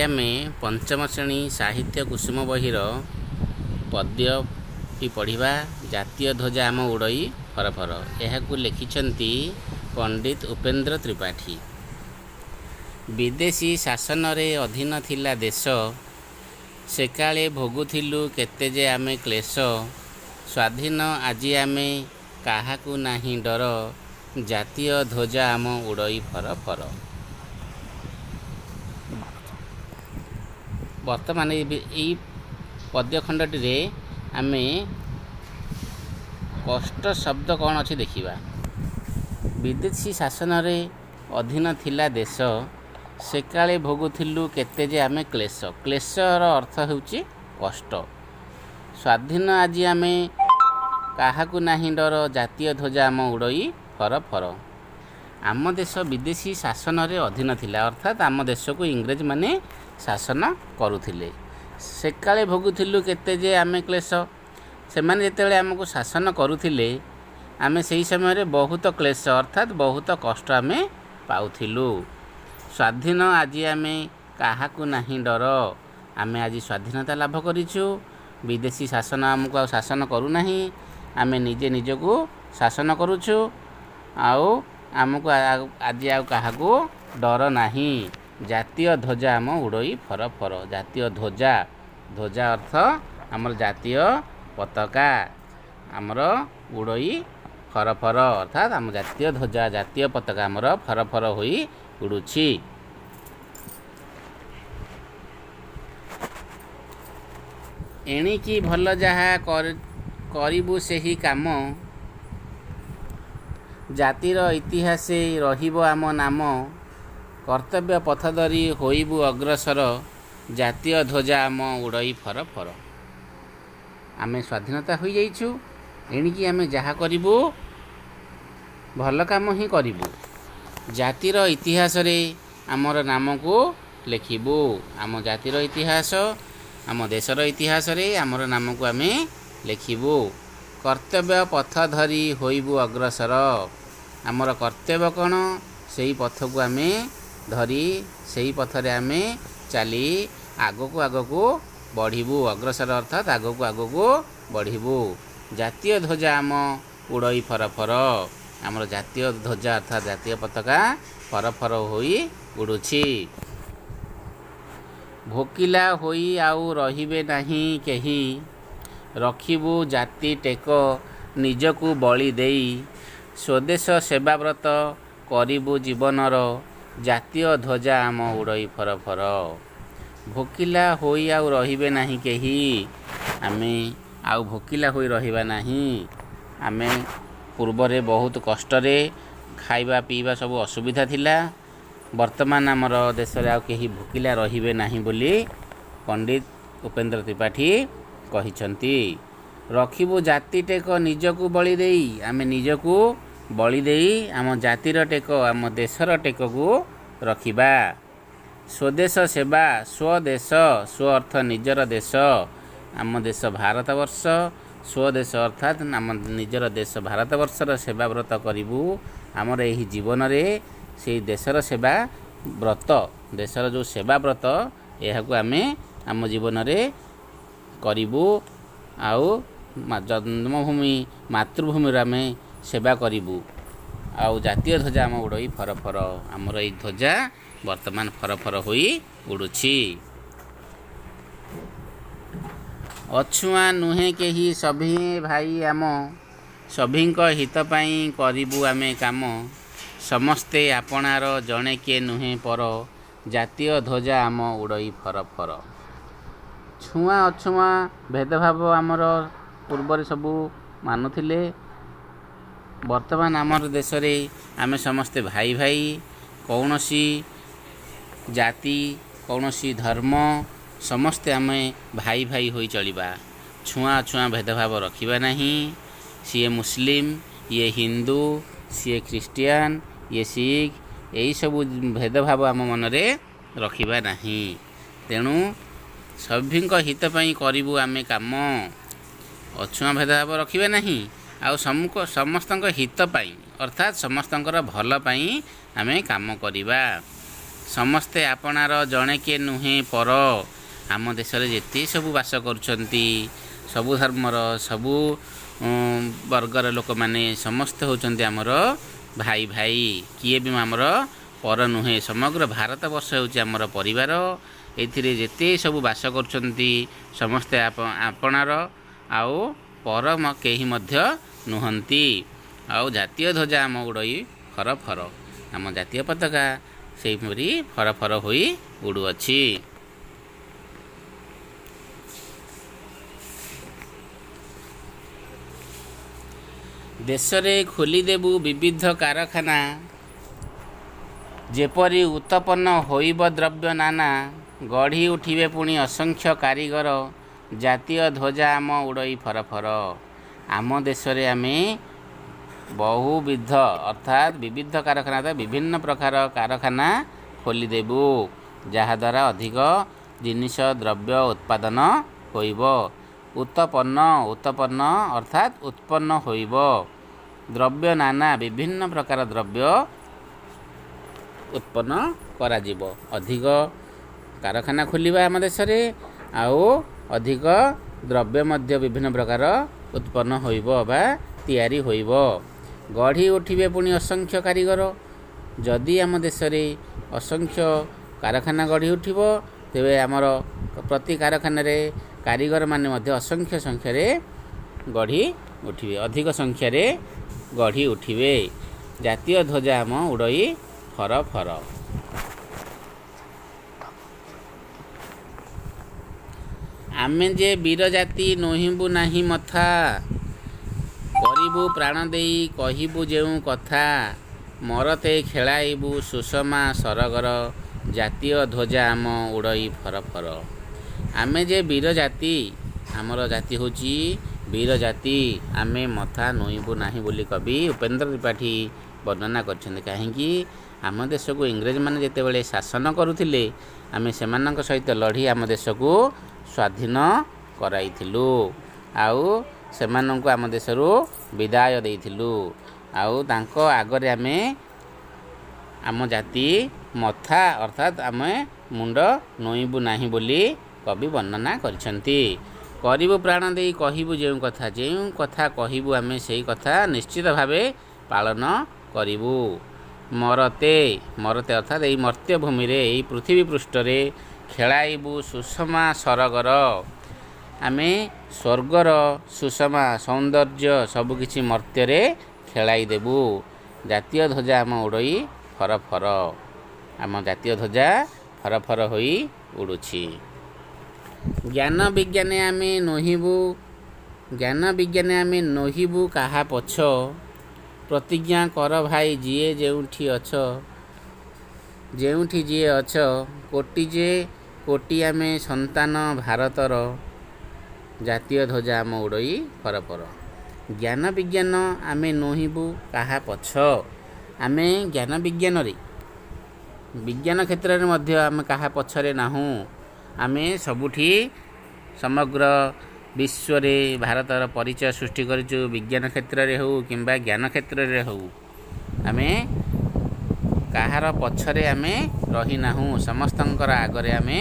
ଆମେ ପଞ୍ଚମ ଶ୍ରେଣୀ ସାହିତ୍ୟ କୁସୁମ ବହିର ପଦ୍ୟଟି ପଢ଼ିବା, ଜାତୀୟ ଧ୍ୱଜା ଆମ ଉଡ଼ଇ ଫର ଫର। ଏହାକୁ ଲେଖିଛନ୍ତି ପଣ୍ଡିତ ଉପେନ୍ଦ୍ର ତ୍ରିପାଠୀ। ବିଦେଶୀ ଶାସନରେ ଅଧୀନ ଥିଲା ଦେଶ, ସେକାଳେ ଭୋଗୁଥିଲୁ କେତେ ଯେ ଆମେ କ୍ଳେଶ। ସ୍ୱାଧୀନ ଆଜି ଆମେ, କାହାକୁ ନାହିଁ ଡର, ଜାତୀୟ ଧ୍ୱଜା ଆମ ଉଡ଼ଇ ଫର ଫର। ବର୍ତ୍ତମାନ ଏଇ ପଦ୍ୟ ଖଣ୍ଡଟିରେ ଆମେ କଷ୍ଟ ଶବ୍ଦ କ'ଣ ଅଛି ଦେଖିବା। ବିଦେଶୀ ଶାସନରେ ଅଧୀନ ଥିଲା ଦେଶ, ସେକାଳେ ଭୋଗୁଥିଲୁ କେତେ ଯେ ଆମେ କ୍ଳେଶ। କ୍ଳେଶର ଅର୍ଥ ହେଉଛି କଷ୍ଟ। ସ୍ୱାଧୀନ ଆଜି ଆମେ, କାହାକୁ ନାହିଁ ଡର, ଜାତୀୟ ଧ୍ୱଜା ଆମ ଉଡ଼ଇ ଫର ଫର। ଆମ ଦେଶ ବିଦେଶୀ ଶାସନରେ ଅଧୀନ ଥିଲା, ଅର୍ଥାତ୍ ଆମ ଦେଶକୁ ଇଂରେଜମାନେ ଶାସନ କରୁଥିଲେ। ସେକାଳେ ଭୋଗୁଥିଲୁ କେତେ ଯେ ଆମେ କ୍ଳେଶ। ସେମାନେ ଯେତେବେଳେ ଆମକୁ ଶାସନ କରୁଥିଲେ, ଆମେ ସେହି ସମୟରେ ବହୁତ କ୍ଳେଶ, ଅର୍ଥାତ୍ ବହୁତ କଷ୍ଟ ଆମେ ପାଉଥିଲୁ। ସ୍ୱାଧୀନ ଆଜି ଆମେ, କାହାକୁ ନାହିଁ ଡର। ଆମେ ଆଜି ସ୍ୱାଧୀନତା ଲାଭ କରିଛୁ। ବିଦେଶୀ ଶାସନ ଆମକୁ ଆଉ ଶାସନ କରୁନାହିଁ। ଆମେ ନିଜେ ନିଜକୁ ଶାସନ କରୁଛୁ ଆଉ ଆମକୁ ଆଜି ଆଉ କାହାକୁ ଡର ନାହିଁ। ଜାତୀୟ ଧ୍ୱଜା ଆମ ଉଡ଼ଇ ଫର ଫର। ଜାତୀୟ ଧ୍ୱଜା, ଧ୍ୱଜା ଅର୍ଥ ଆମର ଜାତୀୟ ପତାକା, ଆମର ଉଡ଼ଇ ଫର ଫର, ଅର୍ଥାତ୍ ଆମ ଜାତୀୟ ଧ୍ୱଜା, ଜାତୀୟ ପତାକା ଆମର ଫର ଫର ହୋଇ ଉଡ଼ୁଛି। ଏଣିକି ଭଲ ଯାହା କରିବୁ ସେହି କାମ, ଜାତିର ଇତିହାସେ ରହିବ ଆମ ନାମ। କର୍ତ୍ତବ୍ୟ ପଥ ଧରି ହୋଇବୁ ଅଗ୍ରସର, ଜାତୀୟ ଧ୍ୱଜା ଆମ ଉଡ଼ଇ ଫର ଫର। ଆମେ ସ୍ୱାଧୀନତା ହୋଇଯାଇଛୁ। ଏଣିକି ଆମେ ଯାହା କରିବୁ, ଭଲ କାମ ହିଁ କରିବୁ। ଜାତିର ଇତିହାସରେ ଆମର ନାମକୁ ଲେଖିବୁ। ଆମ ଜାତିର ଇତିହାସ, ଆମ ଦେଶର ଇତିହାସରେ ଆମର ନାମକୁ ଆମେ ଲେଖିବୁ। କର୍ତ୍ତବ୍ୟ ପଥ ଧରି ହୋଇବୁ ଅଗ୍ରସର। ଆମର କର୍ତ୍ତବ୍ୟ କ'ଣ, ସେଇ ପଥକୁ ଆମେ ଧରି ସେଇ ପଥରେ ଆମେ ଚାଲି ଆଗକୁ ଆଗକୁ ବଢ଼ିବୁ। ଅଗ୍ରସର ଅର୍ଥାତ୍ ଆଗକୁ ଆଗକୁ ବଢ଼ିବୁ। ଜାତୀୟ ଧ୍ୱଜା ଆମ ଉଡ଼ଇ ଫର ଫର। ଆମର ଜାତୀୟ ଧ୍ୱଜା ଅର୍ଥାତ୍ ଜାତୀୟ ପତାକା ଫର ଫର ହୋଇ ଉଡ଼ୁଛି। ଭୋକିଲା ହୋଇ ଆଉ ରହିବେ ନାହିଁ କେହି, ରଖିବୁ ଜାତି ଟେକ ନିଜକୁ ବଳି ଦେଇ। ସ୍ୱଦେଶ ସେବା ବ୍ରତ କରିବୁ ଜୀବନର, ଜାତୀୟ ଧ୍ୱଜା ଆମ ଉଡ଼ଇ ଫର ଫର। ଭୋକିଲା ହୋଇ ଆଉ ରହିବେ ନାହିଁ କେହି। ଆମେ ଆଉ ଭୋକିଲା ହୋଇ ରହିବା ନାହିଁ। ଆମେ ପୂର୍ବରେ ବହୁତ କଷ୍ଟରେ ଖାଇବା ପିଇବା ସବୁ ଅସୁବିଧା ଥିଲା। ବର୍ତ୍ତମାନ ଆମର ଦେଶରେ ଆଉ କେହି ଭୋକିଲା ରହିବେ ନାହିଁ ବୋଲି ପଣ୍ଡିତ ଉପେନ୍ଦ୍ର ତ୍ରିପାଠୀ କହିଛନ୍ତି। ରଖିବୁ ଜାତି ଟେକ ନିଜକୁ ବଳି ଦେଇ। ଆମେ ନିଜକୁ ବଳି ଦେଇ ଆମ ଜାତିର ଟେକ, ଆମ ଦେଶର ଟେକକୁ ରଖିବା। ସ୍ୱଦେଶ ସେବା, ସ୍ୱଦେଶ, ସ୍ୱ ଅର୍ଥ ନିଜର ଦେଶ, ଆମ ଦେଶ ଭାରତବର୍ଷ। ସ୍ୱଦେଶ ଅର୍ଥାତ୍ ଆମ ନିଜର ଦେଶ ଭାରତବର୍ଷର ସେବା ବ୍ରତ କରିବୁ। ଆମର ଏହି ଜୀବନରେ ସେଇ ଦେଶର ସେବା ବ୍ରତ, ଦେଶର ଯେଉଁ ସେବା ବ୍ରତ, ଏହାକୁ ଆମେ ଆମ ଜୀବନରେ କରିବୁ ଆଉ ଜନ୍ମଭୂମି ମାତୃଭୂମିର ଆମେ ସେବା କରିବୁ। ଆଉ ଜାତୀୟ ଧ୍ୱଜା ଆମ ଉଡ଼ଇ ଫର ଫର। ଆମର ଏଇ ଧ୍ୱଜା ବର୍ତ୍ତମାନ ଫର ଫର ହୋଇ ଉଡ଼ୁଛି। ଅଛୁଆଁ ନୁହେଁ କେହି ସଭିଏଁ ଭାଇ ଆମ, ସଭିଙ୍କ ହିତ ପାଇଁ କରିବୁ ଆମେ କାମ। ସମସ୍ତେ ଆପଣାର ଜଣେ କିଏ ନୁହେଁ ପର, ଜାତୀୟ ଧ୍ୱଜା ଆମ ଉଡ଼ଇ ଫର ଫର। ଛୁଆଁ ଅଛୁଆଁ ଭେଦଭାବ ଆମର ପୂର୍ବରେ ସବୁ ମାନୁଥିଲେ। ବର୍ତ୍ତମାନ ଆମର ଦେଶରେ ଆମେ ସମସ୍ତେ ଭାଇ ଭାଇ। କୌଣସି ଜାତି, କୌଣସି ଧର୍ମ, ସମସ୍ତେ ଆମେ ଭାଇ ଭାଇ ହୋଇ ଚଳିବା। ଛୁଆଁ ଅଛୁଆଁ ଭେଦଭାବ ରଖିବା ନାହିଁ। ସିଏ ମୁସଲିମ, ଇଏ ହିନ୍ଦୁ, ସିଏ ଖ୍ରୀଷ୍ଟିଆନ, ଇଏ ଶିଖ, ଏଇସବୁ ଭେଦଭାବ ଆମ ମନରେ ରଖିବା ନାହିଁ। ତେଣୁ ସଭିଙ୍କ ହିତ ପାଇଁ କରିବୁ ଆମେ କାମ। ଅଛୁଆଁ ଭେଦଭାବ ରଖିବା ନାହିଁ ଆଉ ସମସ୍ତଙ୍କ ହିତ ପାଇଁ, ଅର୍ଥାତ୍ ସମସ୍ତଙ୍କର ଭଲ ପାଇଁ ଆମେ କାମ କରିବା। ସମସ୍ତେ ଆପଣାର, ଜଣେକେ ନୁହେଁ ପର। ଆମ ଦେଶରେ ଯେତେ ସବୁ ବାସ କରୁଛନ୍ତି, ସବୁ ଧର୍ମର, ସବୁ ବର୍ଗର ଲୋକମାନେ, ସମସ୍ତେ ହେଉଛନ୍ତି ଆମର ଭାଇ ଭାଇ। କିଏ ବି ଆମର ପର ନୁହେଁ। ସମଗ୍ର ଭାରତ ବର୍ଷ ହେଉଛି ଆମର ପରିବାର। ଏଥିରେ ଯେତେ ସବୁ ବାସ କରୁଛନ୍ତି, ସମସ୍ତେ ଆପଣାର ଆଉ ପର କେହି ମଧ୍ୟ ନୁହନ୍ତି। ଆଉ ଜାତୀୟ ଧ୍ୱଜା ଆମ ଉଡ଼ଇ ଫର ଫର। ଆମ ଜାତୀୟ ପତାକା ସେହିପରି ଫର ଫର ହୋଇ ଉଡ଼ୁଅଛି। ଦେଶରେ ଖୋଲିଦେବୁ ବିବିଧ କାରଖାନା, ଯେପରି ଉତପନ୍ନ ହୋଇବ ଦ୍ରବ୍ୟ ନାନା। ଗଢ଼ି ଉଠିବେ ପୁଣି ଅସଂଖ୍ୟ କାରିଗର, ଜାତୀୟ ଧ୍ୱଜା ଆମ ଉଡ଼ଇ ଫର ଫର। ଆମ ଦେଶରେ ଆମେ ବହୁବିଧ, ଅର୍ଥାତ୍ ବିବିଧ କାରଖାନା, ବିଭିନ୍ନ ପ୍ରକାର କାରଖାନା ଖୋଲିଦେବୁ, ଯାହାଦ୍ୱାରା ଅଧିକ ଜିନିଷ ଦ୍ରବ୍ୟ ଉତ୍ପାଦନ ହୋଇବ। ଉତପନ୍ନ, ଉତପନ୍ନ ଅର୍ଥାତ୍ ଉତ୍ପନ୍ନ ହୋଇବ। ଦ୍ରବ୍ୟ ନାନା, ବିଭିନ୍ନ ପ୍ରକାର ଦ୍ରବ୍ୟ ଉତ୍ପନ୍ନ କରାଯିବ। ଅଧିକ କାରଖାନା ଖୋଲିବା ଆମ ଦେଶରେ, ଆଉ ଅଧିକ ଦ୍ରବ୍ୟ ମଧ୍ୟ ବିଭିନ୍ନ ପ୍ରକାର ଉତ୍ପନ୍ନ ହୋଇବ ବା ତିଆରି ହୋଇବ। ଗଢ଼ି ଉଠିବେ ପୁଣି ଅସଂଖ୍ୟ କାରିଗର। ଯଦି ଆମ ଦେଶରେ ଅସଂଖ୍ୟ କାରଖାନା ଗଢ଼ି ଉଠିବ, ତେବେ ଆମର ପ୍ରତି କାରଖାନାରେ କାରିଗରମାନେ ମଧ୍ୟ ଅସଂଖ୍ୟ ସଂଖ୍ୟାରେ ଗଢ଼ି ଉଠିବେ, ଅଧିକ ସଂଖ୍ୟାରେ ଗଢ଼ି ଉଠିବେ। ଜାତୀୟ ଧ୍ୱଜା ଆମ ଉଡ଼ଇ ଫର ଫର। ଆମେ ଯେ ବୀର ଜାତି, ନୋହିବୁ ନାହିଁ ମଥା। କରିବୁ ପ୍ରାଣ ଦେଇ କହିବୁ ଯେଉଁ କଥା। ମରତେ ଖେଳାଇବୁ ସୁଷମା ସରଗର, ଜାତୀୟ ଧ୍ୱଜା ଆମ ଉଡ଼ଇ ଫର ଫର। ଆମେ ଯେ ବୀର ଜାତି, ଆମର ଜାତି ହେଉଛି ବୀର ଜାତି, ଆମେ ମଥା ନୋଇବୁ ନାହିଁ ବୋଲି କବି ଉପେନ୍ଦ୍ର ତ୍ରିପାଠୀ ବର୍ଣ୍ଣନା କରିଛନ୍ତି। କାହିଁକି? ଆମ ଦେଶକୁ ଇଂରେଜମାନେ ଯେତେବେଳେ ଶାସନ କରୁଥିଲେ, ଆମେ ସେମାନଙ୍କ ସହିତ ଲଢ଼ି ଆମ ଦେଶକୁ ସ୍ୱାଧୀନ କରାଇଥିଲୁ ଆଉ ସେମାନଙ୍କୁ ଆମ ଦେଶରୁ ବିଦାୟ ଦେଇଥିଲୁ। ଆଉ ତାଙ୍କ ଆଗରେ ଆମେ ଆମ ଜାତି ମଥା, ଅର୍ଥାତ୍ ଆମେ ମୁଣ୍ଡ ନୋଇବୁ ନାହିଁ ବୋଲି କବି ବର୍ଣ୍ଣନା କରିଛନ୍ତି। କରିବୁ ପ୍ରାଣ ଦେଇ କହିବୁ ଯେଉଁ କଥା। ଯେଉଁ କଥା କହିବୁ, ଆମେ ସେଇ କଥା ନିଶ୍ଚିତ ଭାବେ ପାଳନ କରିବୁ। ମରତେ, ମରତେ ଅର୍ଥାତ୍ ଏଇ ମର୍ତ୍ତ୍ୟ ଭୂମିରେ, ଏଇ ପୃଥିବୀ ପୃଷ୍ଠରେ ଖେଳାଇବୁ ସୁଷମା ସରଗର। ଆମେ ସ୍ୱର୍ଗର ସୁଷମା ସୌନ୍ଦର୍ଯ୍ୟ ସବୁକିଛି ମର୍ତ୍ତ୍ୟରେ ଖେଳାଇ ଦେବୁ। ଜାତୀୟ ଧ୍ୱଜା ଆମ ଉଡ଼ଇ ଫର ଫର। ଆମ ଜାତୀୟ ଧ୍ୱଜା ଫର ଫର ହୋଇ ଉଡ଼ୁଛି। ଜ୍ଞାନ ବିଜ୍ଞାନେ ଆମେ ନୋହିବୁ, ଜ୍ଞାନ ବିଜ୍ଞାନେ ଆମେ ନୋହିବୁ କାହା ପଛ। ପ୍ରତିଜ୍ଞା କର ଭାଇ ଯିଏ ଯେଉଁଠି ଅଛ, ଯେଉଁଠି ଯିଏ ଅଛ। କୋଟି ଯେ କୋଟି ଆମେ ସନ୍ତାନ ଭାରତର, ଜାତୀୟ ଧ୍ୱଜା ଆମ ଉଡ଼ଇ ଫର ଫର। ଜ୍ଞାନ ବିଜ୍ଞାନ ଆମେ ନୋହିବୁ କାହା ପଛ। ଆମେ ଜ୍ଞାନ ବିଜ୍ଞାନରେ, ବିଜ୍ଞାନ କ୍ଷେତ୍ରରେ ମଧ୍ୟ ଆମେ କାହା ପଛରେ ନାହୁଁ। ଆମେ ସବୁଠି ସମଗ୍ର ବିଶ୍ୱରେ ଭାରତର ପରିଚୟ ସୃଷ୍ଟି କରିଛୁ। ବିଜ୍ଞାନ କ୍ଷେତ୍ରରେ ହେଉ କିମ୍ବା ଜ୍ଞାନ କ୍ଷେତ୍ରରେ ହେଉ, ଆମେ କାହାର ପଛରେ ଆମେ ରହିନାହୁଁ, ସମସ୍ତଙ୍କର ଆଗରେ ଆମେ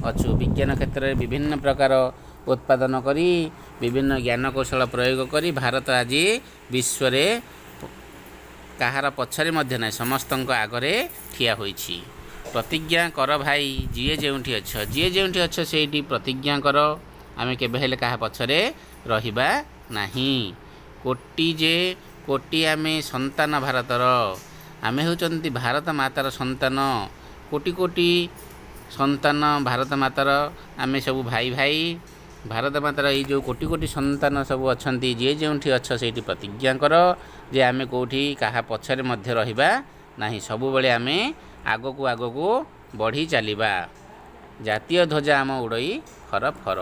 ଅଛୁ। ବିଜ୍ଞାନ କ୍ଷେତ୍ରରେ ବିଭିନ୍ନ ପ୍ରକାର ଉତ୍ପାଦନ କରି, ବିଭିନ୍ନ ଜ୍ଞାନକୌଶଳ ପ୍ରୟୋଗ କରି ଭାରତ ଆଜି ବିଶ୍ୱରେ କାହାର ପଛରେ ମଧ୍ୟ ନାହିଁ, ସମସ୍ତଙ୍କ ଆଗରେ ଠିଆ ହୋଇଛି। ପ୍ରତିଜ୍ଞା କର ଭାଇ ଯିଏ ଯେଉଁଠି ଅଛ। ଯିଏ ଯେଉଁଠି ଅଛ, ସେଇଠି ପ୍ରତିଜ୍ଞା କର, ଆମେ କେବେ ହେଲେ କାହା ପଛରେ ରହିବା ନାହିଁ। କୋଟି ଯେ କୋଟି ଆମେ ସନ୍ତାନ ଭାରତର। ଆମେ ହେଉଛନ୍ତି ଭାରତ ମାତାର ସନ୍ତାନ। କୋଟି କୋଟି ସନ୍ତାନ ଭାରତ ମାତାର, ଆମେ ସବୁ ଭାଇ ଭାଇ। ଭାରତ ମାତାର ଏଇ ଯେଉଁ କୋଟି କୋଟି ସନ୍ତାନ ସବୁ ଅଛନ୍ତି, ଯିଏ ଯେଉଁଠି ଅଛ ସେଇଠି ପ୍ରତିଜ୍ଞା କର ଯେ ଆମେ କେଉଁଠି କାହା ପଛରେ ମଧ୍ୟ ରହିବା ନାହିଁ, ସବୁବେଳେ ଆମେ ଆଗକୁ ଆଗକୁ ବଢ଼ି ଚାଲିବା। ଜାତୀୟ ଧ୍ୱଜା ଆମ ଉଡ଼ଇ ଫର ଫର।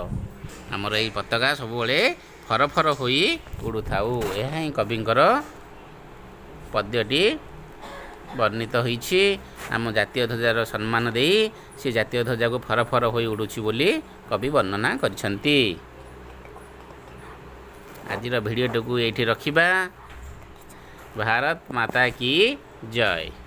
ଆମର ଏଇ ପତାକା ସବୁବେଳେ ଫର ଫର ହୋଇ ଉଡ଼ୁଥାଉ। ଏହା ହିଁ କବିଙ୍କର ପଦ୍ୟଟି ବର୍ଣ୍ଣିତ ହୋଇଛି। ଆମ ଜାତୀୟ ଧ୍ୱଜାର ସମ୍ମାନ ଦେଇ ସେ ଜାତୀୟ ଧ୍ୱଜାକୁ ଫର ଫର ହୋଇ ଉଡ଼ୁଛି ବୋଲି କବି ବର୍ଣ୍ଣନା କରିଛନ୍ତି। ଆଜିର ଭିଡ଼ିଓଟିକୁ ଏଇଠି ରଖିବା। ଭାରତ ମାତା କି ଜୟ।